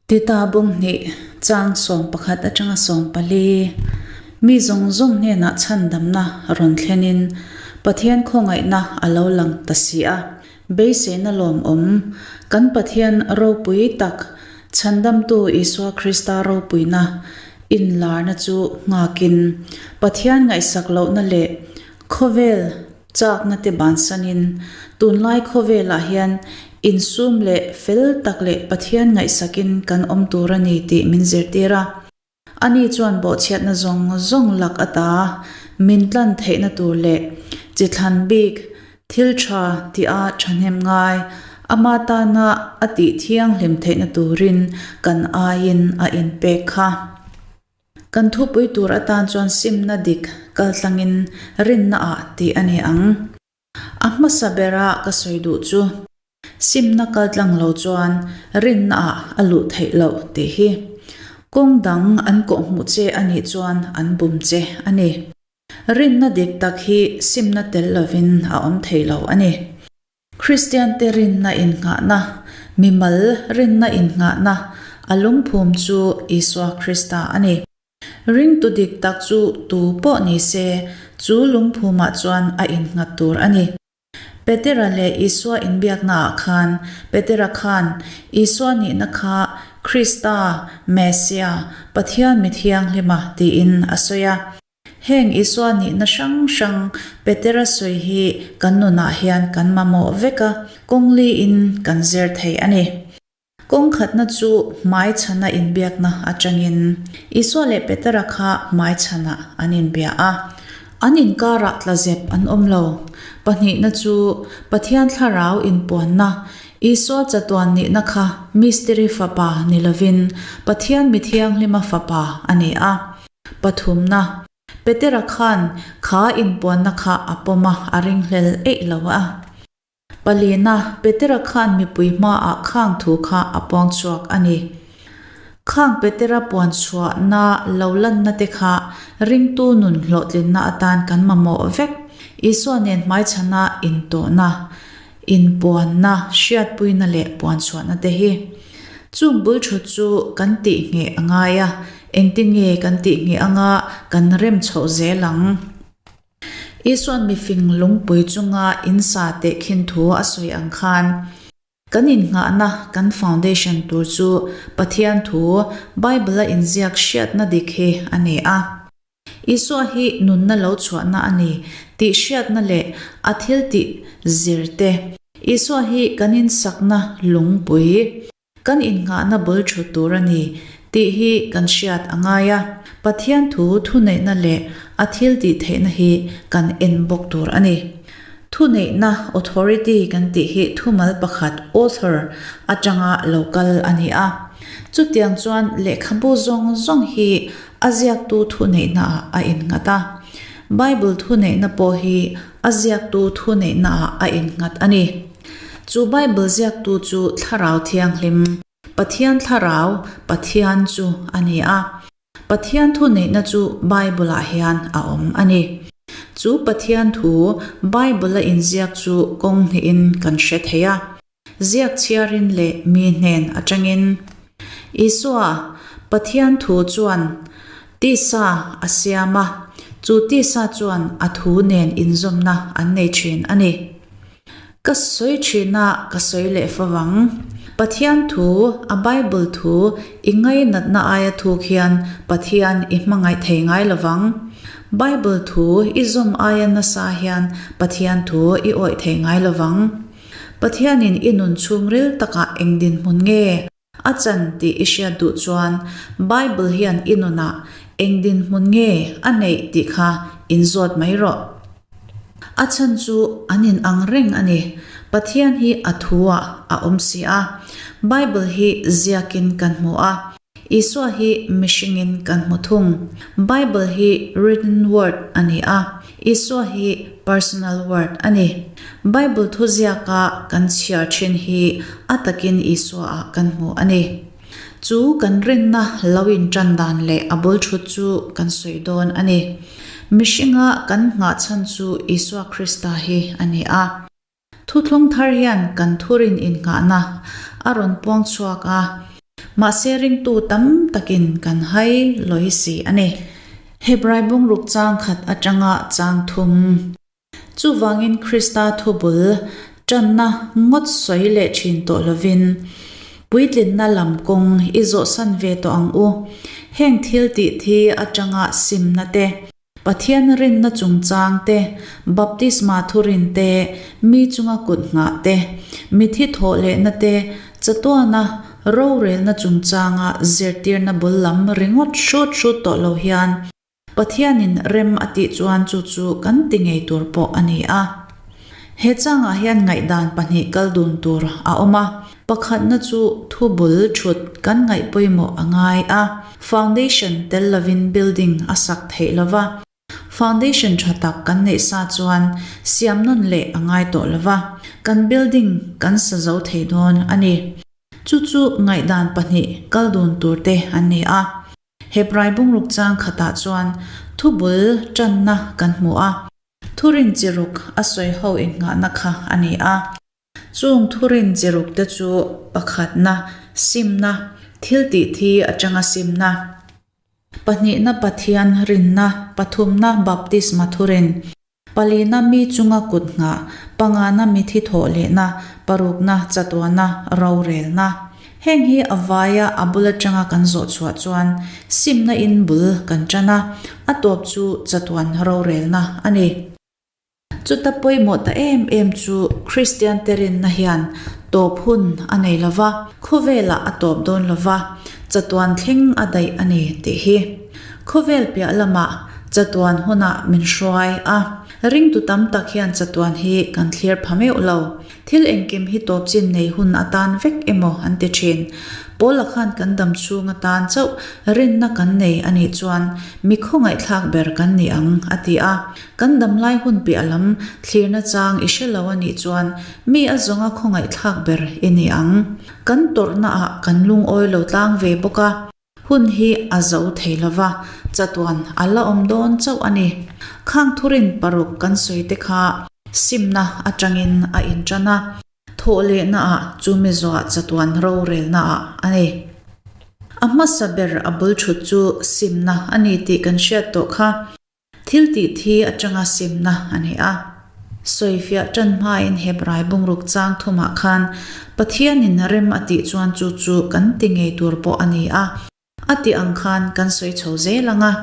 Tita bung hnih chang 11 atanga 14, Mi zawng zawng hnenah chhandamna rawn thlenin Pathian khawngaihna a lo lang ta si a. Beiseina lawmawm, kan Pathian ropui tak, Chhandamtu Isua Krista ropuina inlarna chu nghakin, Pathian ngaihsak lohna leh khawvel Chakna te bansanin tunlai khawvelah hian insum leh fel tak leh Pathian ngaihsakin kan awm tur a ni tih min zirtir a. Ani chuan bawhchhiatna zawng zawng lak ata min tlan theihna tur leh chi thlan bik thil tha tih-a thahnem ngai ama tana a tih thianghlim theihna turin kan aiin a inpek kha. Kan thupui tur atan chuan simna dik kaltlangin rinna ah tih a ni ang. A hmasa bera ka sawi duh chu simna kaltlang lo chuan rinna ah a luh theih loh tih hi. Kawng dang an kawhhmuh che a nih chuan an bum che a ni. Rinna dik tak hi simna tel lovin a awm thei lo a ni. Kristiante rinna innghahna, mimal rinna innghahna, a lungphum chu Isua Krista a ni. Ringtu dik tak chu tu pawh ni se, chu lungphumah chuan a innghat tur a ni. Petera leh Isua inbiaknaah khan, Petera khan Isua nihna kha Krista, Messia, Pathian mi thianghlima tiin a sawi a. Heng Isua nihna hrang hrang Petera sawi hi kan nunah hian kan mamawh vek a, kawng liin kan zir thei a ni. Kawng khatna chu hmaichhana inbiakna atangin Isua leh Petera kha hmaichhanah an inbia a, an inkarah tlazep an awm lo. Pahnihna chu Pathian thlarau inpuanna, Isua chatuan nihna kha mistiri fapa ni lovin Pathian mi thianghlima fapa a ni a. Pathumna, Petera khan kha inpuanna kha a pawm a, a ringhlel eih lo a. Palina, Petera khan mipui hmaah khang thu kha a puang chhuak a ni. Khang Petera puan chhuahna lo lanna te kha ringtu nun hlawhtlinna atan kan mamawh vek. Isua nen hmaichhana intawhna. Inpuanna, hriatpuina leh puanchhuahna te hi. Chung bul thut chu kan tih ngheh a ngai a, engtin nge kan tih ngheh anga kan rem chhoh zel ang? Isuan mifing lungpui chunga insa teh khin thu a sawi ang khan, kan innghahna kan foundation tur chu Pathian thu, Bible-a inziak hriatna dik hi a ni a. Isua hi nunna lo chhuahna a ni tih hriatna leh a thil tih zir te. Isua hi kan insakna lungpui, kan innghahna bul thut tur a ni tih hi kan hriat a ngai a. Pathian thu thuneihna leh a thil tih theihna hi kan en bawk tur a ni. Thuneihna, authority, kan tih hi thumal pakhat, author, atanga lo kal a ni a. Chutiang chuan lehkhabu zawng zawng hi A ziaktu thuneihnaah a innghat a. Bible thuneihna pawh hi a ziaktu thuneihnaah a innghat a ni. Chu Bible ziaktu chu Thlarau Thianghlim, Pathian Thlarau, Pathian chu a ni a. Pathian thuneihna chu Bible-ah hian a awm a ni. Chu Pathian thu Bible-a inziak chu kawng hnihin kan hre thei a. Ziak chhiarin leh mi hnen atangin. Isua, Pathian thu chuan tisa a siam a, chu tisa chuan a thu nen inzawmna an nei thin a ni. Ka sawi thin a, ka sawi leh fo ang. Pathian thu, a Bible thu i ngainatna aia thuk hian Pathian i hmangaih thei ngai lo vang. Bible thu i zawm aia nasa hian Pathian thu i awih thei ngai lo vang. Pathianin i nun chhungril takah eng dinhmun nge a chan tih i hriat duh chuan Bible hian i nunah eng dinhmun nge a neih tih kha inzawt mai rawh. A chhan chu an inang reng a ni. Pathian hi a thuah a awm si a. Bible hi ziakin kan hmu a. Isua hi mihringin kan hmu thung. Bible hi written word a ni a, Isua hi personal word a ni. Bible thu ziaka kan chhiar thin hi a takin Isua ah kan hmu a ni. Chu kan rinna lo intan dan leh a bul thut chu kan sawi dawn a ni. Mihringa kan nghah chhan chu Isua Krista hi a ni a. Thuthlung thar hian kan thurin innghahna a rawn puang chhuak a. Mahse ringtu tam takin kan hai lawi si a ni. Hebrai bungruk chang khat atanga chang thum. Chuvangin Krista thubul tanna ngawt sawi leh thin tawh lovin, puitlinna lam kawng i zawhsan ve tawh ang u. Heng thil tih thi atanga simna te, Pathian rinna chungchang te, baptisma thurin te, mi chunga kut nghah te, mithi thawh lehna te, chatuana rorelna chungchanga zirtirna bul lam ringawt hrut hrut tawh lo hian Pathianin rem a tih chuan chu chu kan ti ngei tur pawh a ni a. He changah hian ngaihdan pahnih kal dun tur a awm a, pakhatna chu thu bul thut kan ngaih pawimawh a ngai a, foundation tel lovin building a sak theih lo va, foundation tha tak kan neih sa chuan siam nawn leh a ngai tawh lo va, kan building kan sa zo thei dawn a ni. Chu chu ngaihdan pahnih kal dun tur te an ni a. Hebrai bungruk chang khatah chuan thubul tanna kan hmu a, thurin chi ruk a sawi ho innghahna kha a ni a. Chung thurin chi ruk te chu pakhatna, simna, thil tih thi atanga simna, pahnihna Pathian rinna, pathumna baptisma thurin, Palina mi chunga kut nghah, pangana mithi thawh lehna, parukna, chatuana, rorelna. Heng hi a vaia a bul atanga kan zawh chhuah chuan simna in bul kan tan a, a tawp chu chatuan rorelna a ni. Chuta pawimawh ta em em chu Kristian te rinna hian tawp hun a nei lo va, khawvelah a tawp dawn lo va, chatuan thleng a daih a ni tih hi. Khawvel piah lamah chatuan hunah min hruai a, ringtu tam tak hian chatuan hi kan thlir pha meuh lo. Thil engkim hi tawp chin nei hun atan vek emaw an ti thin. Paula khan kan dam chhung atan chauh rinna kan nei a nih chuan mi khawngaihthlak ber kan ni ang a ti a. Kan damlai hun piah lam thlirna chang i hre lo a nih chuan mi a zawnga khawngaihthlak ber i ni ang. Kan tawrhnaah kan lungawi lo tlang ve bawk a. Hun hi a zo thei lo va, chatuan a la awm dawn chauh a ni. Khang thurin paruk kan sawi te kha simna atangin a intan a, thawh lehnaah chumi zuah chatuan rorelnaah a ni. A hmasa ber a bul thut chu simna a ni tih kan hriat tawh kha. Thil tih thi atanga simna a ni a. Sawifiah tan hmain Hebrai bungruk chang thumah khan Pathianin rem a tih chuan chu chu kan ti ngei tur pawh a ni a, a tih ang khan kan sawi chho zel ang a.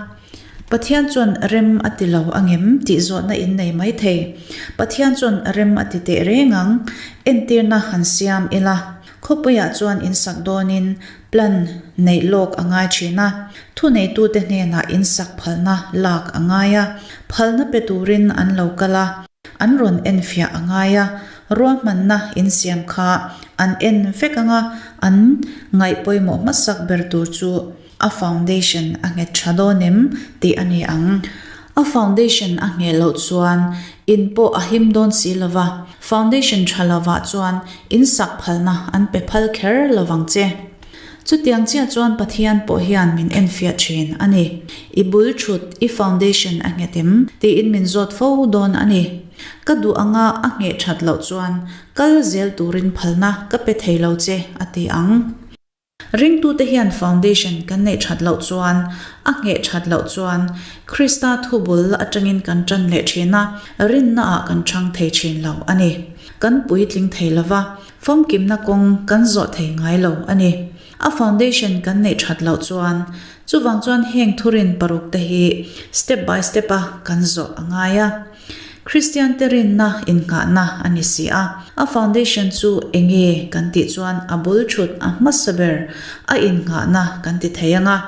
Pathian chuan rem a ti lo angem tih zawhna in nei mai thei. Pathian chuan rem a ti teh reng ang. Entirna han siam ila. Khawpuiah chuan insak dawnin Plan neih lawk a ngai thin a, thuneitute hnenah insak phalna lak a ngai a, phalna pe turin an lo kal a, an rawn enfiah a ngai a, ruahmanna insiam kha an en vek ang a, an ngaih pawimawh hmasak ber tur chu a foundation a nghet tha dawn em tih a ni ang. A foundation a ngheh loh chuan in pawh a him dawn si lo va, foundation tha lovah chuan in sak phalna an pe phal kher lovang che. Chutiang chiah chuan Pathian pawh hian min enfiah thin a ni. I bul thut, i foundation a nghet em? tiin min zawt fo dawn a ni. Ka duh anga a ngheh that loh chuan kal zel turin phalna ka pe thei lo che a ti ang. Ringtute hian foundation kan neih that loh chuan, a ngheh that loh chuan, Krista thubul atangin kan tan leh thin a, rinnaah kan chhang thei thin lo a ni. Kan puitling thei lo va, famkimna kawng kan zawh thei ngai lo a ni. A foundation kan neih that loh chuan, chuvang chuan heng thurin paruk te hi step by step a kan zawh a ngai a. Kristiante rinna innghahna a ni si a. A foundation chu enge kan tih chuan a bul thut a hmasa ber a innghahna kan ti thei ang a.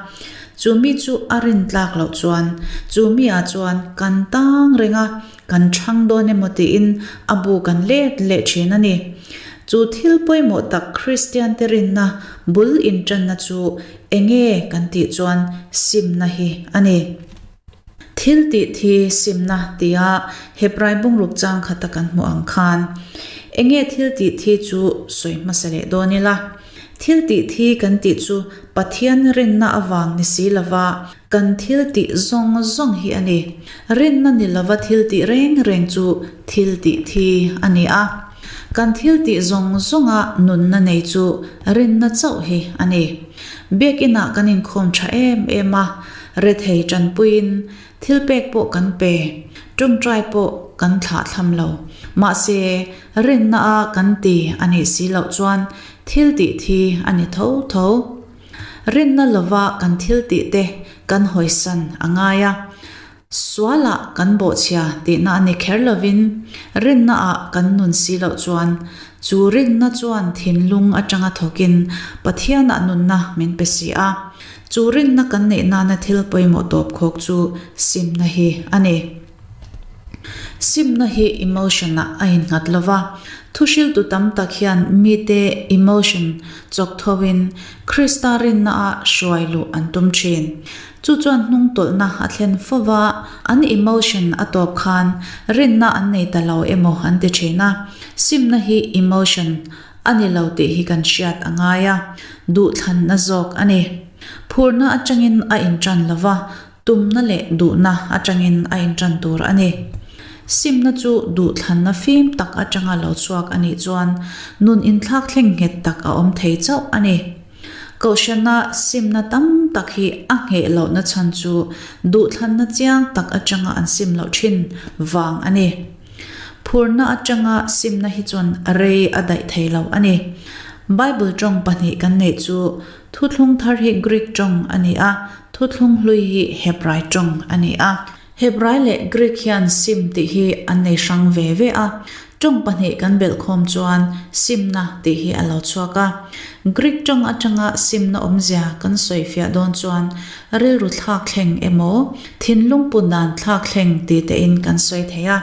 Chu mi chu a rin tlak loh chuan chu mi ah chuan kan tang reng a, kan chhang dawn emaw tiin a bu kan let leh thin a ni. Chu thil pawimawh tak Kristiante rinna bul intanna chu enge kan tih chuan simna hi a ni. Thil tih thi simna tia Hebrai bungruk chang khata kan hmuh ang khan, enge thil tih thi chu sawi hmasa leh dawn ila? Thil tih thi kan tih chu Pathian rinna avang ni si lova kan thil tih zawng zawng hi a ni. Rinna ni lova thil tih reng reng chu thil tih thi a ni a. Kan thil tih zawng zawnga nunna nei chu rinna chauh hi a ni. Biakinah kan inkhawm tha em em a, rethei tanpuiin thilpek pawh kan pe, tawngtai pawh kan thlah thlam lo. Mahse, rinna a kan ti a nih si loh chuan thil tih thi a ni tho tho. Rinna lova kan thil tih te kan hawisan a ngai a. Sualah kan bawhchhia tihna a ni kher lovin, rinnaah kan nun si loh chuan, chu rinna chuan thinlung atanga thawkin Pathianah nunna min pe si a. Chu rinna kan neih nana thil pawimawh tawp khawk chu simna hi a ni. Simna hi emotion-ah a innghat lo va, thuhriltu tam tak hian mite emotion chawk thovin Krista rinnaah hruai luh an tum thin. Chu chuan hnungtawlhna a thlen fo va, an emotion a tawp khan rinna an nei ta lo emaw an ti thin a. Simna hi emotion a ni lo tih hi kan hriat a ngai a, duhthlanna zawk a ni. Phurna atangin a intan lo va, tumna leh duhna atangin a intan tur a ni. Simna chu duhthlanna fim tak atanga lo chhuak a nih chuan nun inthlak thleng nghet tak a awm thei chauh a ni. Kohhrana simna tam tak hi a ngheh lohna chhan chu duhthlanna chiang tak atanga an sim loh thin vang a ni. Phurna atanga simna hi chuan rei a daih thei lo a ni. Bible tawng pahnih kan neih chu Thuthlung Thar hi Greek tawng a ni a, Thuthlung Hlui hi Hebrai tawng a ni a. Hebrai leh Greek hian sim tih hi an nei hrang ve ve a, tawng pahnih kan belh khawm chuan simna tih hi a lo chhuak a. Greek tawng atanga simna awmzia kan sawi fiah dawn chuan rilru thlak thleng emaw, thinlung put dan thlak thleng ti tein kan sawi thei a.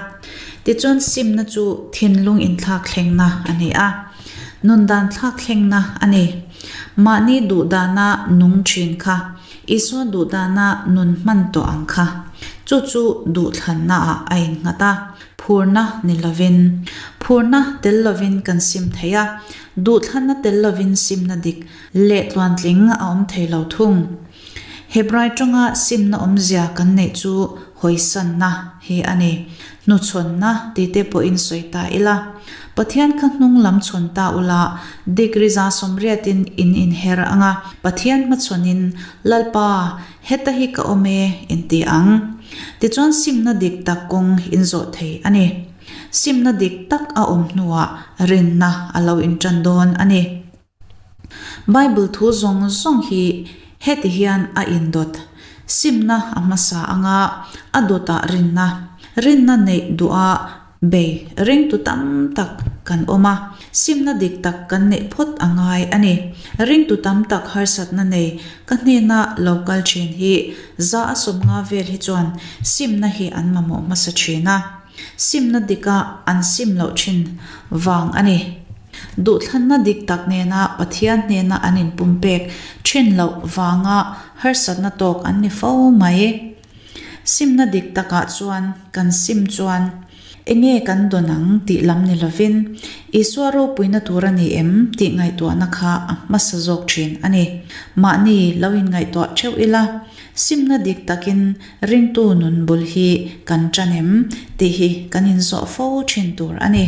Tichuan simna chu thinlung inthlak thlengna a ni a, nun dan thlak thlengna a ni. Mahni duh dana nung thin kha Isua duhdana nun hman tawh ang kha. Chu chu duhthlannaah a innghat a, phurna ni lovin. Phurna tel lovin kan sim thei a, duhthlanna tel lovin simna dik leh tluantling a awm thei lo thung. Hebrai tawnga simna awmzia kan neih chu hawisanna hi a ni. Hnuchhawnna ti te pawhin sawi ta ila. Pathian kha hnung lam chhawn ta ula, degree 180in in inher ang a, Pathian hmachhawnin, Lalpa, heta hi ka awm e, in ti ang. Tichuan simna dik tak kawng in zawh thei a ni. Simna dik tak a awm hnuah rinna a lo inṭan dawn a ni. Bible thu zawng zawng hi heti hian a indawt. Simna a hmasa anga a dawtah rinna, rinna neih duha bei ringtu tam tak kan awm a. Simna dik tak kan neih phawt a ngai a ni. Ringtu tam tak harsatna nei ka hnena lo kal thin hi 150 vel hi chuan simna hi an mamawh hmasa thin a. Simna dika an sim loh thin vang a ni. Duhthlanna dik tak nena Pathian hnena an inpumpek thin loh vanga harsatna tawk an ni fo mai. Simna dik takah chuan kan sim chuan enge kan dawn ang tih lam ni lovin Isua ropuina tur a ni em tih ngaihtuahna kha a hmasa zawk thin a ni. Mahni lo inngaihtuah theuh ila, simna dik takin ringtu nun bul hi kan tan em tih hi kan inzawh fo thin tur a ni.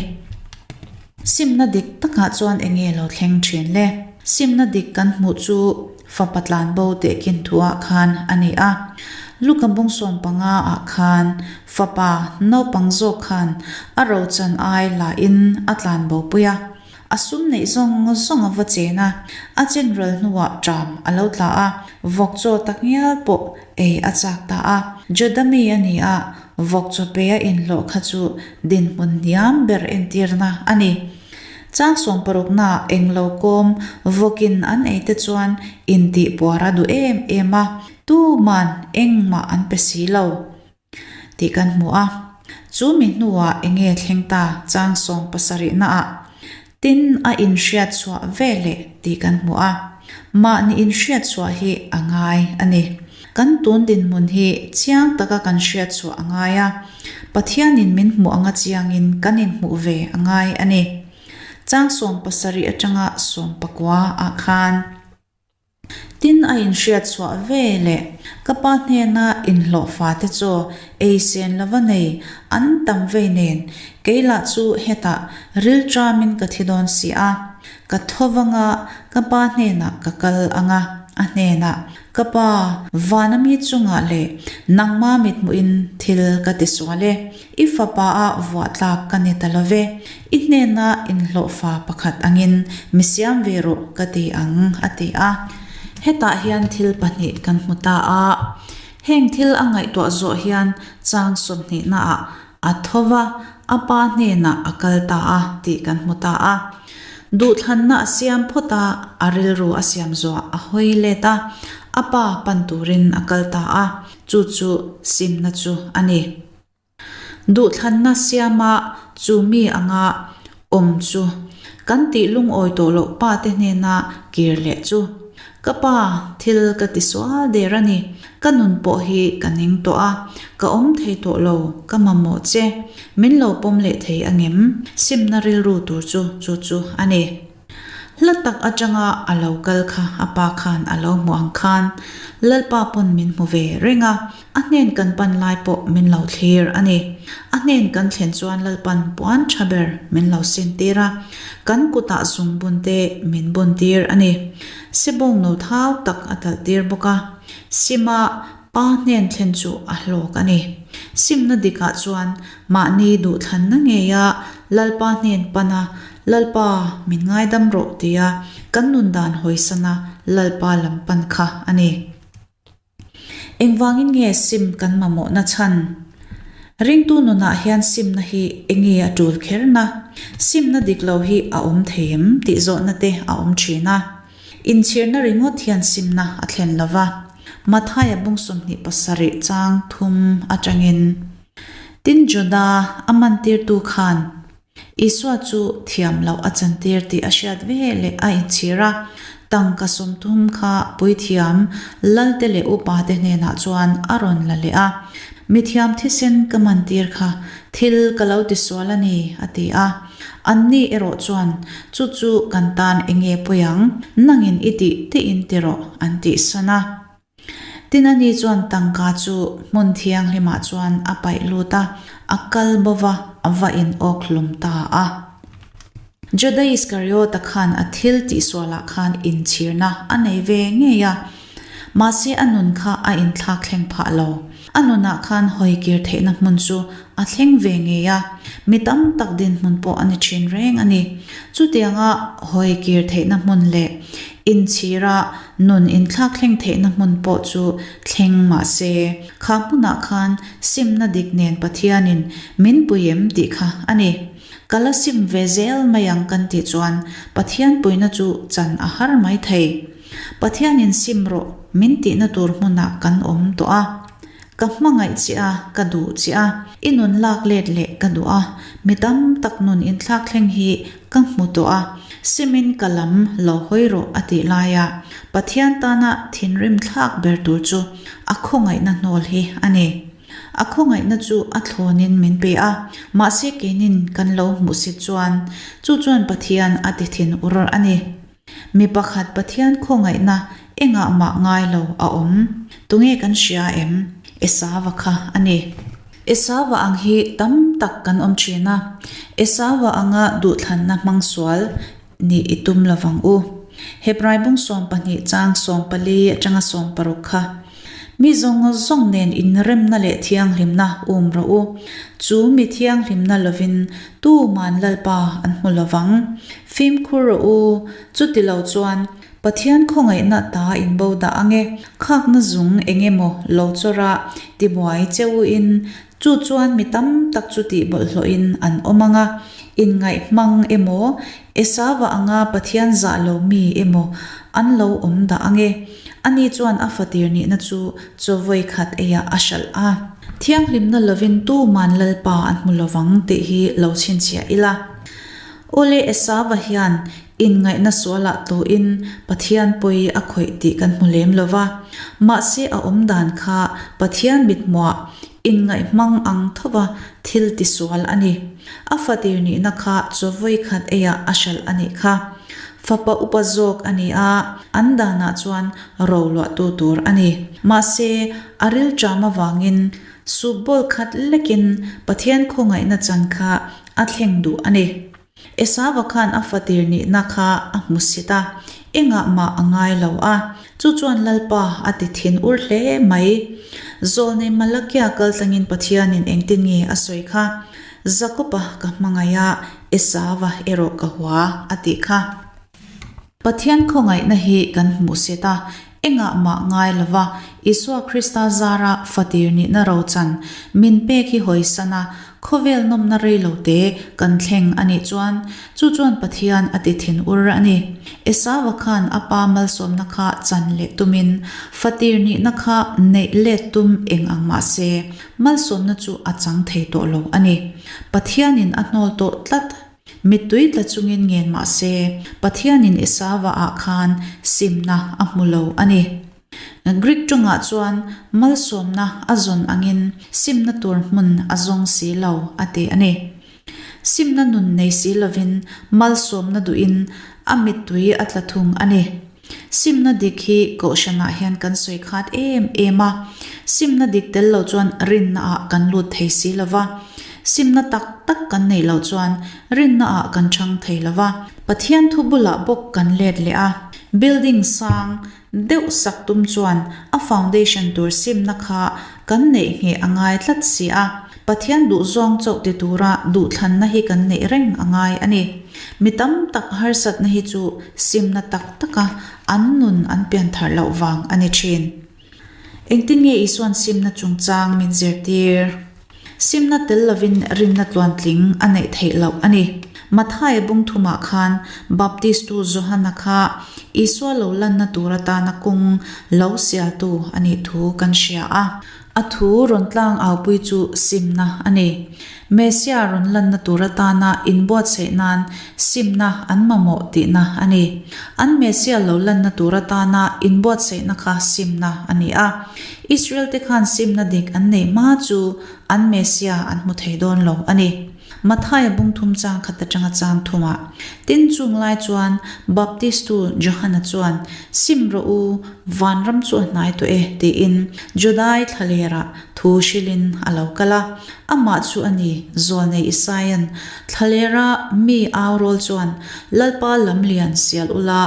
Simna dik takah chuan eng nge lo thleng thin le? Simna dik kan hmuh chu fapa tlanbo tehkin thuah khan a ni a. Luka bung 15 ah khan fapa naupang zawk khan a rochan ai lahin a tlanbo pui a. A sum neih zawng zawng a va chen a, a chen ral hnuah ṭam a lo tla a, vawk chaw tak ngial pawh ei a chak ta a. Juda mi a ni a, Vawk chaw pe a inhlawh kha chu dinhmun hniam ber entirna a ni. Chang sawmparuknaah englo kawm vawkin an ei te chuan intih puar a duh em em a, tuman engmah an pe si lo tih kan hmu a. Chu mi hnuah enge thleng ta chang sawmpasarihnaah Tin, a inhriat chhuah ve leh tih kan hmu a, mahni inhriat chhuah hi a ngai a ni. Kan tun dinhmun hi chiang taka kan hriat chhuah a ngai a, Pathianin min hmuh anga chiangin kan inhmuh ve a ngai a ni. Chang 17 atanga 19 ah khan. Tin a inhriat chhuah ve leh ka pa hnena inhlawhfa te chu ei sen lova nei an tam vei nen kei lah chu hetah ril ṭamin ka thi dawn si a, ka tho vanga ka pa hnenah ka kal ang a. A hnenah, Ka pa, vana mi chungah leh nangma mithmuhin thil ka tisual e. I fapa ah vuah tlak ka ni ta lo ve. I hnena inhlawhfa pakhat angin mi siam ve rawh ka ti ang, a ti a. Hetah hian thil pahnih kan hmu ta a. Heng thil a ngaihtuah zawh hian chang sawmhnihnaah a tho va, a pa hnenah a kal ta a tih kan hmu ta a. Duhthlanna a siam phawt a, a rilru a siam zuah a hawi let a, a pa pan turin a kal ta a, chu chu simna chu a ni. Duhthlanna siama chu mi anga awm chu kan tih lungawi tawh loh pa te hnena kir leh chu. Ka pa, thil ka ti sual der a ni. Ka nun pawh hi ka ning tawh a, ka awm thei tawh lo, ka mamawh che. Min lo pawm leh thei angem? Simna rilru tur chu chu chu a ni. Hla tak atanga a lo kal kha a pa khan a lo hmu ang khan Lalpa pawn min hmu ve reng a, a hnen kan pan lai pawh min lo thlir a ni. A hnen kan thlen chuan Lalpan puan tha ber min lo sin tir a, kan kutah zung bun te min bun tir a ni. Sebawng no thau tak a talh tir bawk a, Sima Pa hnen thlen chu a hlawk a ni. Simna dikah chuan mahni duhthlanna ngeia Lalpa hnen pana Lalpa min ngaidam rawh tia kan nun dan hawisana Lalpa lam pan kha a ni. Engvangin nge sim kan mamawhna chhan? Ringtu nunah hian simna hi enge a tul kherna? Simna dik lo hi a awm thei em tih zawhna te a awm thin a. Inchhirna ringawt hian simna a thlen lo va. Mathaia bung 27 chang thum atangin, Tin Juda a mantirtu khan Isua chu thiam loh a chantir tih a hriat ve leh a inchhir a, tangka 30 kha puithiam lalte leh upate hnenah chuan a rawn la leh a, Mithiam thisen ka mantir kha thil ka lo tisual a ni, a ti a. Anni erawh chuan, Chu chu kan tan eng nge pawi ang? Nangin i tih tiin ti rawh, an tih san a. Tin ani chuan tangka chu hmun thianghlimah chuan a paih lut a, a kal bo va, a va in awk hlum ta a. Juda Iskariota khan a thil tihsualah khan inchhirna a nei ve ngei a, mahse a nun kha a inthlak thleng phah lo. A nunah khan hawikir theihna hmun chu a thleng ve ngei a, mi tam tak dinhmun pawh a ni thin reng a ni. Chutianga hawikir theihna hmun leh inchhira nun inthlak thleng theihna hmun pawh chu thleng mah se, kha hmunah khan simna dik nen Pathianin min pui em tih kha a ni. Ka la sim ve zel mai ang kan tih chuan Pathian puina chu chan a har mai thei. Pathianin sim rawh min tihna tur hmunah kan awm tawh a. Ka hmangaih che a, ka duh che a, i nun lak let leh ka duh a, mi tam tak nun inthlak thleng hi ka hmu tawh a, simin ka lam lo hawi rawh a tih laia Pathian tana thinrim thlak ber tur chu a khawngaihna hnawl hi a ni. A khawngaihna chu a thlawnin min pe a, mahse keinin kan lo hmuhsit chuan chu chuan Pathian a ti thin ur a ni. Mi pakhat Pathian khawngaihna engah mah ngai lo a awm. Tunge kan hria em? Esava kha a ni. Esava ang hi tam tak kan awm thin a. Esava anga duhthlanna hmang sual nih i tum lovang u. Hebrai bung 12 chang 14 atanga 16 kha. Mi zawng zawng nen inremna leh thianghlimna um rawh u. Chu mi thianghlimna lovin tuman Lalpa an hmu lovang. Fimkhur rawh u, chuti lo chuan Pathian khawngaihna ta in bo dah ang e. Khakna zung eng emaw lo chawr a, tibuai che u in, chu chuan mi tam tak chu tih bawlhhlawhin an awm ang a. Inngaih hmang emaw, Esava anga Pathian zah lo mi emaw an lo awm dah ang e. Ani chuan a fatir nihna chu chaw vawi khat eiah a hralh a. Thianghlimna lovin tuman Lalpa an hmu lovang tih hi lo chhinchhiah ila. Awle Esava hian inngaihna sualah tawhin Pathian pawi a khawih tih kan hmu lem lova. Mahse a awm dan kha Pathian mithmuah inngaih hmang ang thova thil tisual a ni. A fatir nihna kha chaw vawi khat eiah a hralh a nih kha. Fapa upa zawk a ni a, an danah chuan ro luahtu tur a ni. Mahse, a rilṭam avangin soup bowl khat lekin Pathian khawngaihna chan kha a thleng duh a ni. Esava khan a fatir nihna kha a hmu sit a. Engah mah a ngai lo a, chu chuan Lalpa a ti thin ur hle mai. Zawlnei Malakia kal tlangin Pathianin engtin nge a sawi kha? Jakoba ka hmangaih a, Esava erawh ka hua a tih kha. Pathian khawngaihna hi kan hmuh set a, engah mah ngai lova Isua Krista zara fatir nihna rochan min pek hi hawisan a, khawvel nawmna rei lo te kan thleng a nih chuan chu chuan Pathian a ti thin ur a ni. Esava khan a pa malsawmna kha chan leh tumin fatir nihna kha neih let tum eng ang mah se malsawmna chu a chang thei tawh lo a ni. Pathianin a hnawl tawh tlat. Mittui tla chungin ngen mah se, Pathianin Esava ah khan simna a hmu lo a ni. Greek tawngah chuan malsawmna a zawn angin simna tur hmun a zawng si lo a ti a ni. Simna nun nei si lovin malsawmna duhin a mittui a tla thung a ni. Simna dik hi Kohhranah hian kan sawi khat em em a, simna dik tel lo chuan rinna ah kan lut thei si lo va, simna tak tak kan neih loh chuan rinna ah kan chang thei lo va. Pathian thu bulah bawk kan let leh a, building sang deuh sak tum chuan a foundation tur simna kha kan neih ngheh a ngai tlat si a. Pathian duhzawng chauh ti tura duhthlanna hi kan neih reng a ngai a ni. Mi tam tak harsatna hi chu simna tak taka an nun an pianthar loh vang a ni thin. Engtin nge Isua'n simna chungchang min zirtir? Simna tel lovin rinna tluantling a neih theih loh a ni. Mathaia bung thumah khan Baptistu Johana kha Isua lo lanna tur atana kawng lo sialtu a nih thu kan hria a. A thu rawn tlang aupui chu simna a ni. Messia rawn lanna tur atana inbuatsaih nan simna an mamawh tihna a ni. An Messia lo lanna tur atana inbuatsaihna kha simna a ni a. Israel-te khan simna dik an neih hma chu an Messia an hmu thei dawn lo a ni. Mathaia bung thum chang khat atanga chang thumah. Tin, chung lai chuan Baptistu Johana chuan, Sim rawh u, vanram chu a hnai tawh e, tiin Judai thlalerah thu hrilhin a lo kal a. Amah chu a ni, Zawlnei Isaia'n thlalera mi au rawl chuan, Lalpa lamlian sial ula,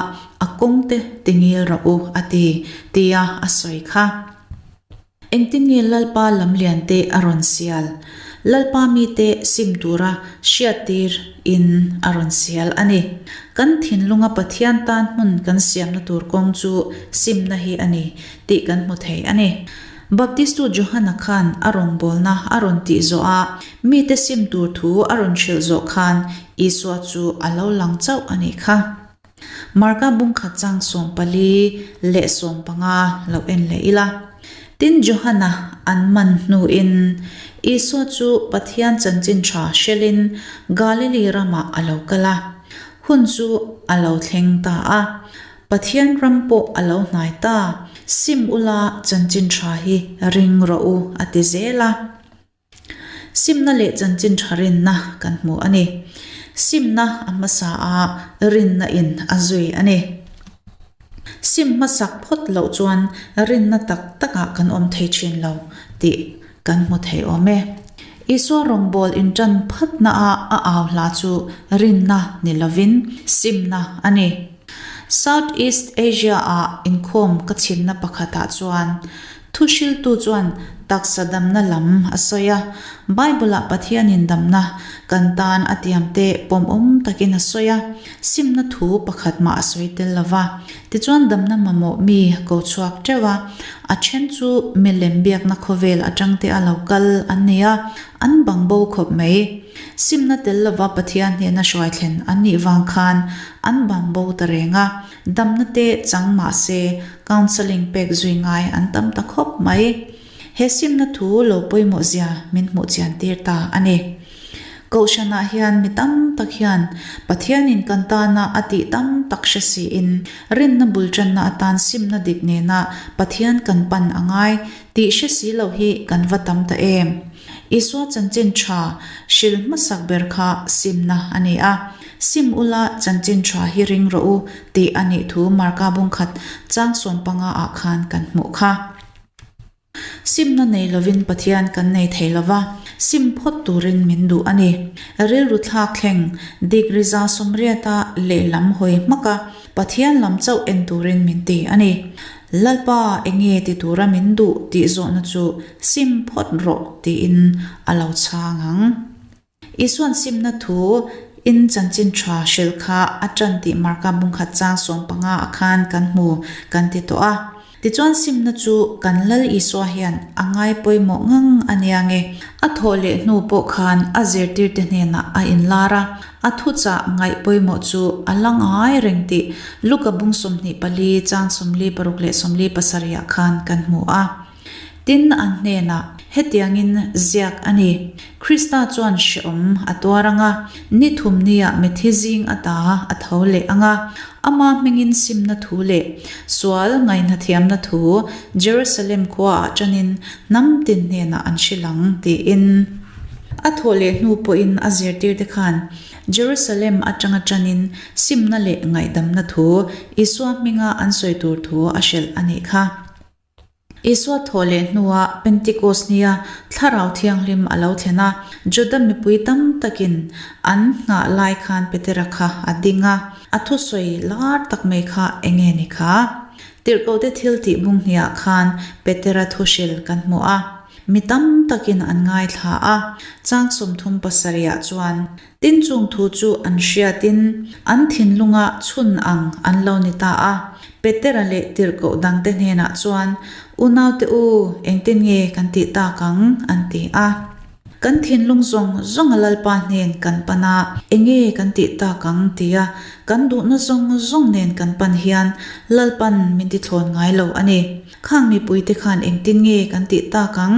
a kawngte tingil rawh u, a ti, tia a sawi kha. Engtin nge Lalpa lamlian te a rawn sial? Lalpa mite sim tura hriattir in a rawn sial a ni. Kan thinlunga Pathian tan hmun kan siamna tur kawng chu simna hi a ni tih kan hmu thei a ni. Baptistu Johana khan a rawngbawlna a rawn tih zawh a, mite sim tur thu a rawn hrilh zawh khan Isua chu a lo lang chauh a nih kha. Marka bungkhat chang 14 leh 15 lo en leh ila. Tin, Johana an man hnuin Isua chu Pathian chanchin tha hrelin Galili ramah a lo kal a. Hun chu a lo thleng ta a. Pathian ram pawh a lo hnai ta. Sim ula chanchin tha hi ring rawh u a ti zel a. Simna leh chanchin tha rinna kan hmu a ni. Simna a hmasa a, rinna in a zui a ni. Sim hmasak phawt loh chuan rinna tak takah kan awm thei thin lo tih kan hmu thei awm e. Isua rawngbâwl inṭan phatna a a au hla chu rinna ni lovin simna a ni. South East Asia-ah inkhawm ka chhimna pakhatah chuan Thuhriltu chuan taksa damna lam a sawi a, Bible-ah Pathianin damna kan tan a tiamte pawmawm takin a sawi a, simna thu pakhat mah a sawi tel lo va. Tichuan damna mamawh mi ko chhuak teuh a, a then chu milem biakna khawvel atangte a lo kal an ni a, an bang bo khawp mai. Simna tel lova Pathian hnena hruai thlen an nih vang khan an bang bo ta reng a. Damna te chang mah se counselling pek zui ngai an tam ta khawp mai. He simna thu lo pawimawh zia min hmuh chian tir ta a ni. Kohhranah hian mi tam tak hian Pathianin kan tana a tih tam tak hre siin rinna bul tanna atan simna dik nena Pathian kan pan a ngai tih hre si lo hi kan va tam ta em. Isua chanchin tha hril hmasak ber kha simna a ni a. Sim ula chanchin tha hi ring rawh u tih a nih thu Marka bungkhat chang 15 ah khan kan hmuh kha. Simna nei lovin Pathian kan nei thei lo va. Sim phawt turin min duh a ni. Rilru thlak thleng degree 180-a lehlam hawi hmak a, Pathian lam chauh en turin min ti a ni. Lalpa enge ti tura min duh tih zawhna chu sim phawt rawh tiin a lo chhang ang. Isuan simna thu in chanchin tha hril kha a tan tih Marka bungkhat chang 15 ah khan kan hmu kan ti tawh a. Tichuan simna chu kan Lal Isua hian a ngai pawimawh ngang a nia nge. A thawh leh hnu pawh khan a zirtirte hnenah a inlar a, a thuchah ngaih pawimawh chu a la ngai reng tih Luka bung 24 chang 46 leh 47 ah khan kan hmu a. Tin, an hnenah, Hetiangin ziak a ni, Krista chuan hrehawm a tuar ang a, ni thum niah mithi zing ata a tho leh ang a, ama hmingin simna thu leh sual ngaihnathiamna thu Jerusalem khuaah ṭanin hnam tin hnenah an hrilh ang, tiin. A thawh leh hnu pawhin a zirtirte khan Jerusalem aṭanga ṭanin simna leh ngaihdamna thu Isua hminga an sawi tur thu a hrilh a nih kha. Isua thawh leh hnuah Pentikos nia Thlarau Thianghlim a lo thlen a, Juda mipui tam takin an nghah lai khan Petera kha a ding a, a thusawi lar tak mai kha enge ni kha? Tirhkohte thil tih bung hniah khan Petera thuhril kan hmu a, mi tam takin an ngaithla a, chang 37 ah chuan, Tin chung thu chu an hriatin an thinlunga chhun ang an lo ni ta a. Petera leh tirhkoh dangte hnenah chuan, Unaute u, engtin nge kan tih tak ang? an ti a. Kan thinlung zawng zawnga Lalpa hnen kan pan a, enge kan tih tak ang tia kan duhna zawng zawng nen kan pan hian Lalpan min tithlawn ngai lo a ni. Khang mipuite khan engtin nge kan tih tak ang?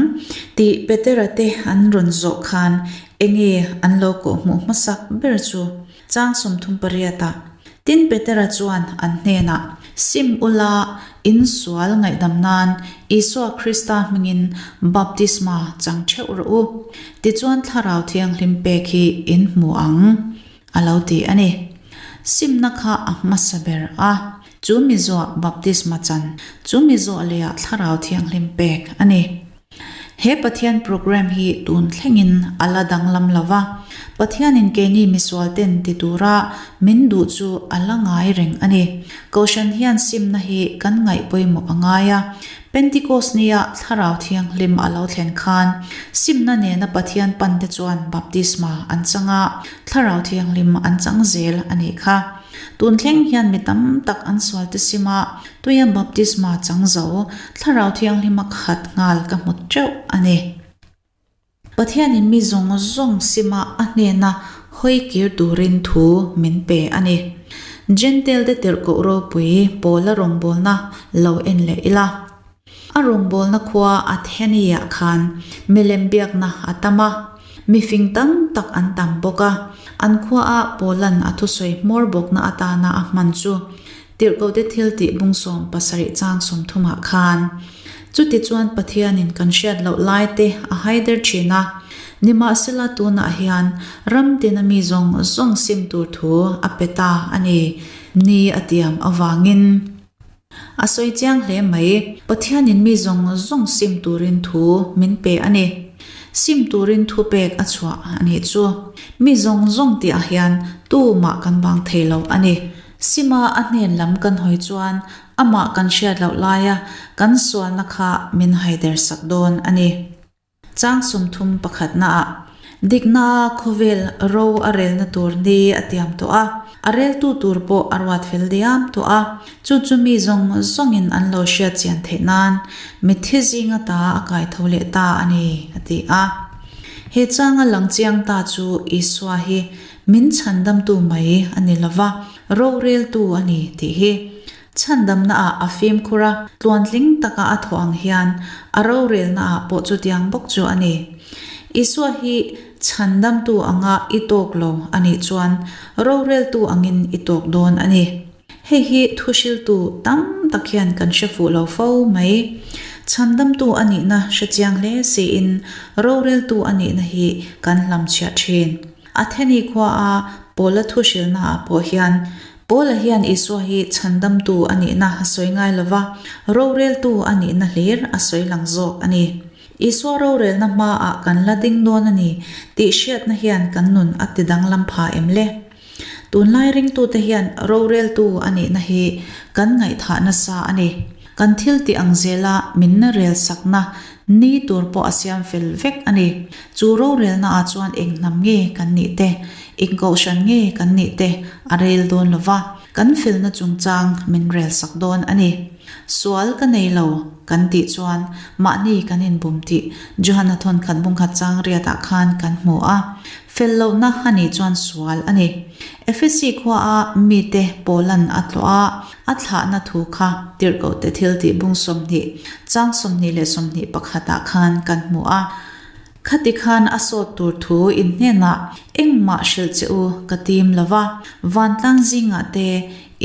tih Petera te an rawn zawh khan Enge an lo kawhhmuh hmasak ber chu chang 38 ah. Tin Petera chuan an hnenah, Sim ula, in sual ngaihdam nan Isua Krista hmingin baptisma chang theuh rawh u. Tichuan Thlarau Thianghlim pek hi in hmu ang, a lo ti a ni. Simna kha a hmasa ber a, chu mi zuah baptisma chan, chu mi zuah lehah Thlarau Thianghlim pek a ni. He Pathian program hi tun thlengin a la danglam lo va, Pathianin keini misualten ti tura min duh chu a la ngai reng a ni. Kohhran hian simna hi kan ngaih pawimawh a ngai a, Pentikos nia Thlarau Thianghlim a lo thlen khan simna nena Pathian pante chuan baptisma an chang a, Thlarau Thianghlim an chang zel a nih kha. Tun thleng hian mi tam tak an sual te sim a, Tuia baptisma chang zo, Thlarau Thianghlima khat nghal ka hmu teuh a ni. Pathianin mi zawng zawng sima a hnena hawi kir turin thu min pe a ni. Jentail te tirhkoh ropui Paula rawngbawlna lo en leh ila. A rawngbawlna khua Atheni-ah khan milem biakna a tam a, mifing tam tak an tam bawk a. An khuaah Paula'n a thusawi hmawr bawkna atana a hman chu Tirhkohte thil tih bung 17 chang 30 ah khan, Chutichuan Pathianin kan hriat loh lai te a haider thin a, nimahsela tunah hian ram tina mi zawng zawng sim tur thu a pe ta a ni, ni a tiam avangin. A sawi chiang hle mai, Pathianin mi zawng zawng sim turin thu min pe a ni. Sim turin thu pek a chhuah a nih chu. Mi zawng zawng tihah hian tumah kan vang thei lo a ni. Sima a hnen lam kan hawi chuan amah kan hriat loh laia kan sualna kha min haider sak dawn a ni. Chang 31 naah, Dikna khawvel ro a relna tur ni a tiam tawh a, a reltu tur pawh a ruat fel diam tawh a, chu chu mi zawng zawngin an lo hriat chian theih nan mitthi zinga ta a kai tho leh ta a ni, a ti a. He changa lang chiang ta chu Isua hi Min chhandamtu mai a ni lova, roreltu a ni tih hi. Chhandamnaah a fimkhur a, tluantling taka a thawh ang hian a rorelnaah pawh chutiang bawk chu a ni. Isua hi chhandamtu anga i tawk lo a nih chuan roreltu angin i tawk dawn a ni. Hei hi thuhriltu tam tak hian kan hre fuh lo fo mai. Chhandamtu a nihna hre chiang hle siin roreltu a nihna hi kan hlamchhiah thin. Atheni khua a Paula thuhrilna ah pawh hian Paula hian Isua hi chhandamtu a nihna a sawi ngai lo va, roreltu a nihna hlir a sawi lang zawk a ni. Isua rorelna hmaah kan la ding dawn a ni tih hriatna hian kan nun a ti danglam pha em le? Tunlai ringtute hian roreltu a nihna hi kan ngaihthah nasa a ni. Kan thil tih ang zela min rel sakna ni tur pawh a siam fel vek a ni. Chu rorelnaah chuan eng hnam nge kan nih te, eng kohhran nge kan nih te a rel dawn lo va, kan felna chungchang min rel sak dawn a ni. Sual ka nei lo kan tih chuan mahni kan inbum tih Johana thawnkhat bungkhat chang riatah khan kan hmu a. Fel lohna a nih chuan sual a ni. Efesi khuaa mite Paulan a tlawh a, a thlahna thu kha tirhkohte thil tih bung 20, chang 20 le 21 ah khan kan hmu a. Khati khan a sawt tur thu in hnenah engmah hrilh che u ka tim lo va, vantlang zingah te,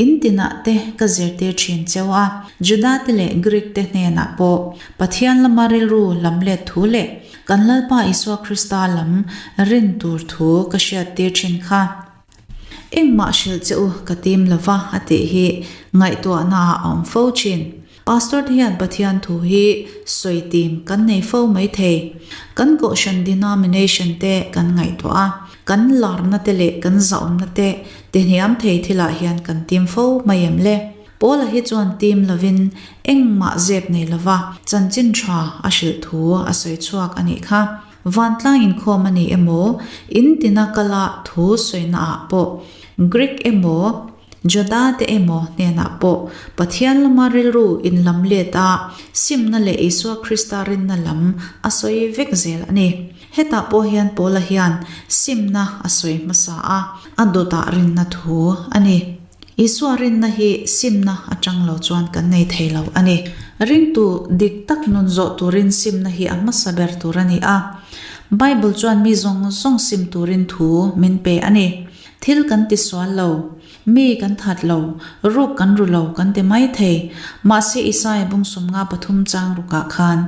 in tinah te ka zirtir thin cheu a, Juda te leh Greek te hnenah pawh Pathian lama rilru lam let thu leh Kan Lalpa Isua Krista lam rin tur thu ka hriattir thin kha. Engmah hrilh che u ka tim lo va a tih hi ngaihtuahna ah a awm fo thin. Pastor te hian Pathian thu hi sawi tim kan nei fo mai thei. Kan kohhran denomination te kan ngaihtuah a, kan larna te leh kan zahawmna te tihniam thei thilah hian kan tim fo mai em le? Paula hi chuan tim lovin engmah zep nei lova chanchin tha a hrilh thu a sawi chhuak a nih kha. Vantlang inkhawm a ni emaw, in tina kala thu sawina ah pawh, Greek emaw, Juda te emaw hnenah pawh Pathian lama rilru inlam let a, simna leh Isua Krista rinna lam a sawi vek zel a ni. Hetah pawh hian Paula hian simna a sawi hmasa a, a dawtah rinna thu a ni. Isua rinna hi simna atang lo chuan kan nei thei lo a ni. Ringtu dik tak nun zawh turin simna hi a hmasa ber tur a ni a. Bible chuan mi zawng zawng sim turin thu min pe a ni. Thil kan ti sual lo, mi kan that lo, ruk kan ru lo kan ti mai thei. Mahse Isaia bung sawmnga pathum chang rukah khan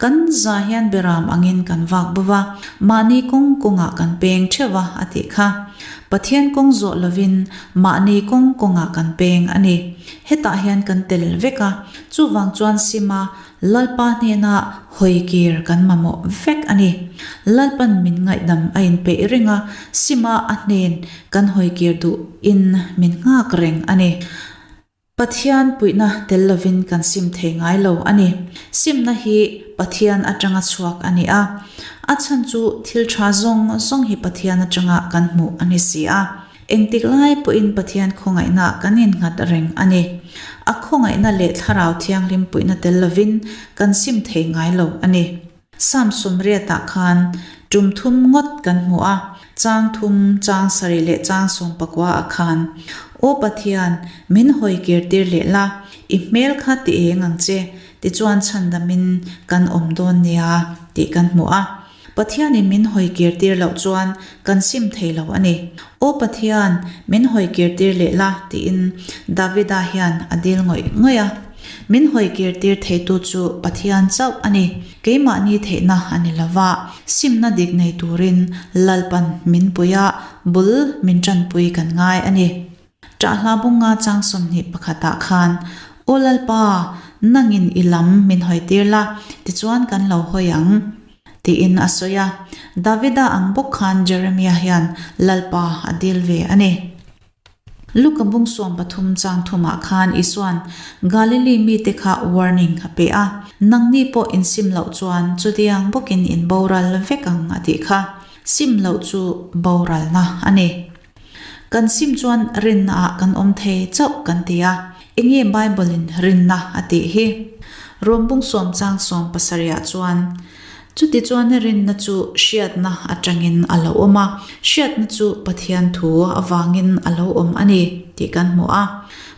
kan za hian beram angin kan vak bo va, mahni kawng kawngah kan peng theuh va a tih kha. Pathian kawng zawh lovin mahni kawng kawngah kan peng a ni. Hetah hian kan tel vek a, chuvang chuan Sima Lalpa hnena hawi kir kan mamawh vek a ni. Lalpan min ngaihdam a inpeih reng a, Sima a hnen kan hawi kir duh in min nghak reng a ni. Pathian puihna tel lovin kan sim thei ngai lo a ni. Simna hi Pathian atanga chhuak a ni a. A chhan chu thil tha zawng zawng hi Pathian atanga kan hmuh a ni si a. Engtik lai pawhin Pathian khawngaihna kan innghat reng a ni. A khawngaihna leh Thlarau Thianghlim puihna tel lovin kan sim thei ngai lo a ni. Psalm sawmriatah khan tum thum ngawt kan hmu a, chang thum, chang sarih leh chang sawmpakua ah khan, Aw Pathian, min hawi kir tir leh la, i hmel kha ti eng ang che, tichuan chhandamin kan awm dawn nia, tih kan hmu a. Pathianin min hawi kir tir loh chuan kan sim thei lo a ni. Aw Pathian, min hawi kir tir leh la, tiin Davida hian a dil ngawih ngawih a. Min hawi kir tir theitu chu Pathian chauh a ni. Keimahni theihna a ni lo va, simna dik nei turin Lalpan min pui a, bul min tanpui kan ngai a ni. Ṭahhla bunga chang 21 ah khan, Aw Lalpa, nangin i lam min hawi tir la, tichuan kan lo hawi ang, tiin a sawi a. Davida ang bawk khan Jeremia hian Lalpa a dil ve a ni. Luka bung 13 chang thumah khan Isua'n Galili mite kha warning a pe a, Nangni pawh in sim loh chuan chutiang bawkin in boral vek ang a tih kha. Sim loh chu boralna a ni. Kan sim chuan rinna ah kan awm thei chauh kan ti a, enge Bible in rinna a tih hi? Rom bung sawm chang sawm pasarihah chuan, Chuti chuan rinna chu hriatna atangin a lo awm a, hriatna chu Pathian thu avangin a lo awm a ni tih kan hmu a.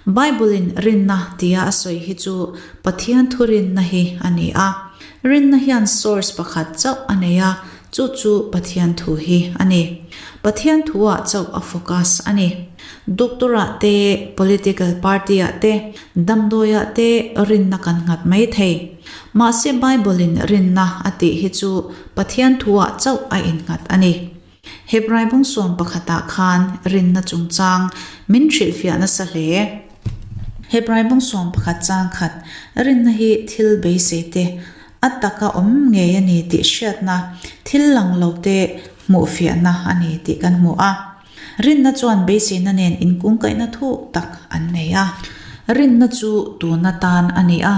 Bible in rinna tia a sawi hi chu Pathian thu rinna hi a ni a. Rinna hian source pakhat chauh a nei a, Chu chu Pathian thu hi a ni. Pathian thu-ah chauh a focus a ni. Doctor-ah te, political party-ah te, damdawi-ah te rinna kan nghat mai thei. Mahse Bible-in rinna a tih hi chu Pathian thu-ah chauh a innghat a ni. Hebrai bung sawm pakhatah khan rinna chungchang min hrilhfiah nasa hle. Hebrai bung sawm pakhat chang khat rinna hi thil beisei te. A taka awm ngei a ni tih hriatna, thil lang lote hmuh fiahna a ni tih kan hmu a. Rinna chuan beiseina nen inkungkaihna thuk tak an nei a. Rinna chu tun atan a ni a,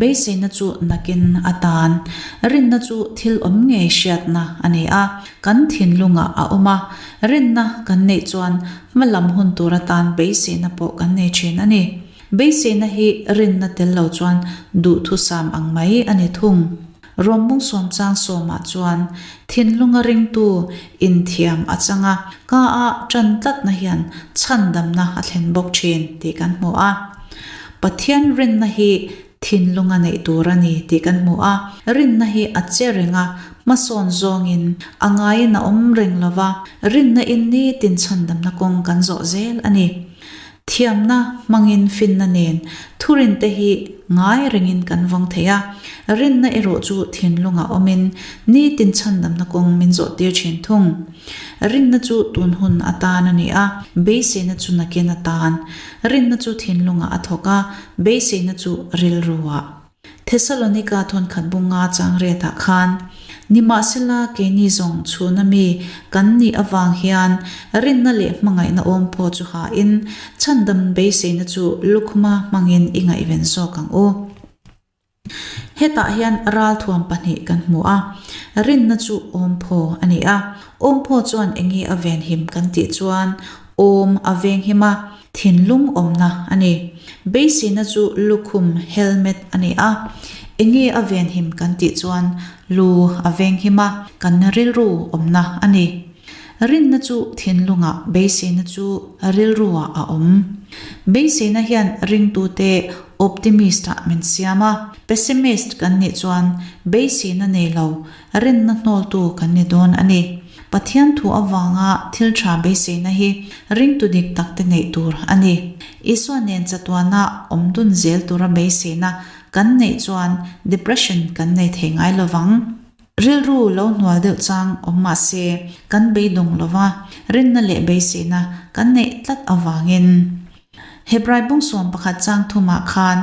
beiseina chu nakin atan. Rinna chu thil awm ngei hriatna a ni a, kan thinlungah a awm a. Rinna kan neih chuan hma lam hun tur atan beiseina pawh kan nei thin a ni. Beiseina hi rinna tel lo chuan duhthusam ang mai a ni thung. Rawmbung sawmchang sawmah chuan thinlunga ringtu inthiam a chang a, ka a tan tlatna hian chhandamna a thlen bawk thin tih kan hmu a. Pathian rinna hi thinlunga neih tur a ni tih kan hmu a, rinna hi a che reng a, hmasawn zawngin a ngaiin a awm reng lo va, rinna in nitin chhandamna kawng kan zawh zel a ni. Thiamna hmangin finna nen thurinte hi ngai rengin kan vawng thei a, rinna erawh chu thinlungah awmin nitin chhandamna kawng min zawhtir thin thung. Rinna chu tun hun atan a ni a, beiseina chu nakin atan. Rinna chu thinlungah a thawk a, beiseina chu rilruah. Thesalonika thawnkhat bunga chang retah khan, Nimahsela keini zawng chhuna mi kan nih avang hian rinna leh hmangaihna awm pawh chu hain chhandam beiseina chu lukhuma hmangin i ngaihven zawk ang u. Hetah hian ralthuam pahnih kan hmu a, rinna chu awmphaw a ni a, awmphaw chuan enge a venhim kan tih chuan awm a venghim a, Thinlung awmna a ni. Beiseina chu lukhum, helmet, a ni a. Enge a venhim kan tih chuan lu a venghim a, kan rilru awmna a ni. Rinna chu thinlungah, beiseina chu rilruah a awm. Beiseina hian ringtute optimist-ah min siam a. Pessimist kan nih chuan beiseina nei lo, rinna hnawltu kan ni dawn a ni. Pathian thu avanga thil tha beiseina hi ringtu dik takte neih tur a ni. Isua nen chatuana awm dun zel tura beiseina kan neih chuan depression kan nei thei ngai lo vang. Rilru lo hnual deuh chang awm mah se kan beidawng lo va, rinna leh beiseina kan neih tlat avangin. Hebrai bung 11 chang thumah khan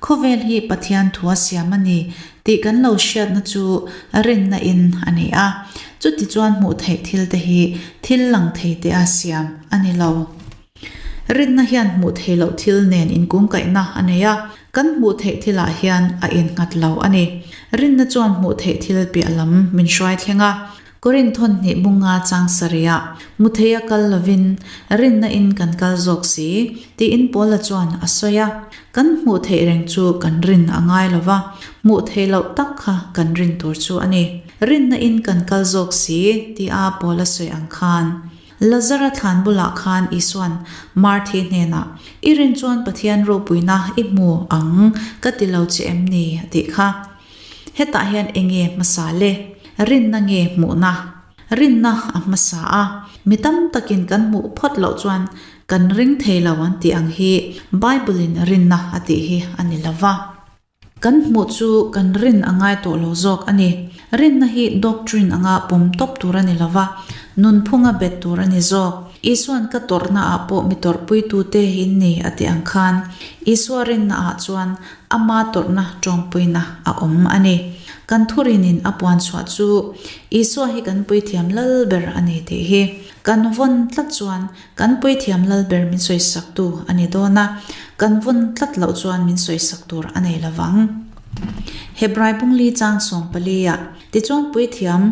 khawvel hi Pathian thua siam a ni tih kan lo hriatna chu rinna in a ni a, chutichuan hmuh theih thil te hi thil lang thei te a siam a ni lo. Rinna hian hmuh theih loh thil nen inkungkaihna a nei a, kan hmuh theih thilah hian a innghat lo a ni. Rinna chuan hmuh theih thil piah lam min hruai thleng a, Korinth hawn hnih bunga chang sarihah mu theia kal lovin rinna in kan kal zawk si, tiin Paula chuan a sawi a. Kan hmuh theih reng chu kan rin a ngai lo va, hmuh theih loh tak kha kan rin tur chu a ni. Rinna in kan kal zawk si, tia Paula sawi ang khan. Lazara thlan bulah khan Isua'n Marthi hnenah, I rin chuan Pathian ropuina i hmu ang ka ti lo che em ni? a tih kha. Hetah hian enge hmasa le? Rinna nge hmuhna? Rinna a hmasa a, mi tam takin kan hmuh phawt loh chuan kan ring thei lo an tih ang hi Bible-in rinna a tih hi a ni lo va. Kan hmuh chu kan rin a ngai tawh lo zawk a ni. Rinna hi doctrine anga pawm tawp tur a ni lo va, nunphunga bet tur a ni zawk. Isua'n ka tawrhnaah pawh mi tawrhpuitute in ni a tih ang khan Isua rinnaah chuan Ama tawrhna tawngpuina a awm a ni. Kan thurinin a puan chhuah chu Isua hi kan puithiam lal ber a ni tih hi. Kan vawn tlat chuan kan puithiam lal ber min sawisaktu a ni dawn a, kan vawn tlat loh chuan min sawisak tur a nei lo vang. Hebrai bungli chang 14 ah tichuan puithiam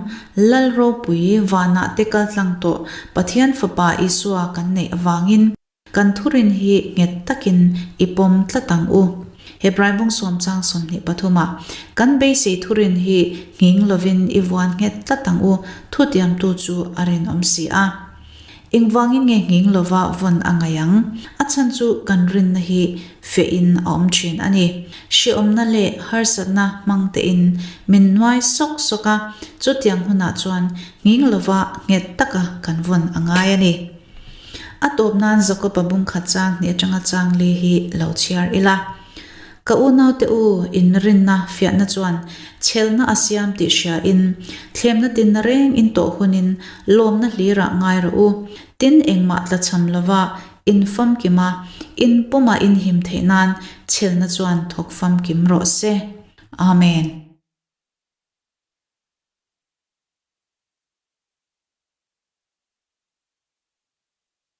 lal ropui vanah te kal tlang tawh Pathian Fapa Isua kan neih avangin, Kan thurin hi nghet takin i pawm tlat ang u. Hebrai bung sawm chang 23 ah, Kan beisei thurin hi nghing lovin i vuan nghet tlat ang u, thutiamtu chu a rinawm si a. Engvangin nge nghing lova vawn a ngaih ang? A chhan chu kan rinna hi fehin a awm thin a ni. Hrehawmna leh harsatna hmang tein min nuai sawk sawk a, chutiang hunah chuan nghing lova nghet taka kan vawn a ngai a ni. A tawp nan Jakob-a bung khat chang hnih atanga chang li hi lo chhiar ila. Ka unaute u, in rinna fiahna chuan chhelna a siam tih hria in, thlemna tinna reng in tawh hunin lawmna hlirah ngai rawh u. Tin engmah tlachham lova in famkim a, in pawmah in him theih nan chhelna chuan thawk famkim rawh se. Amen.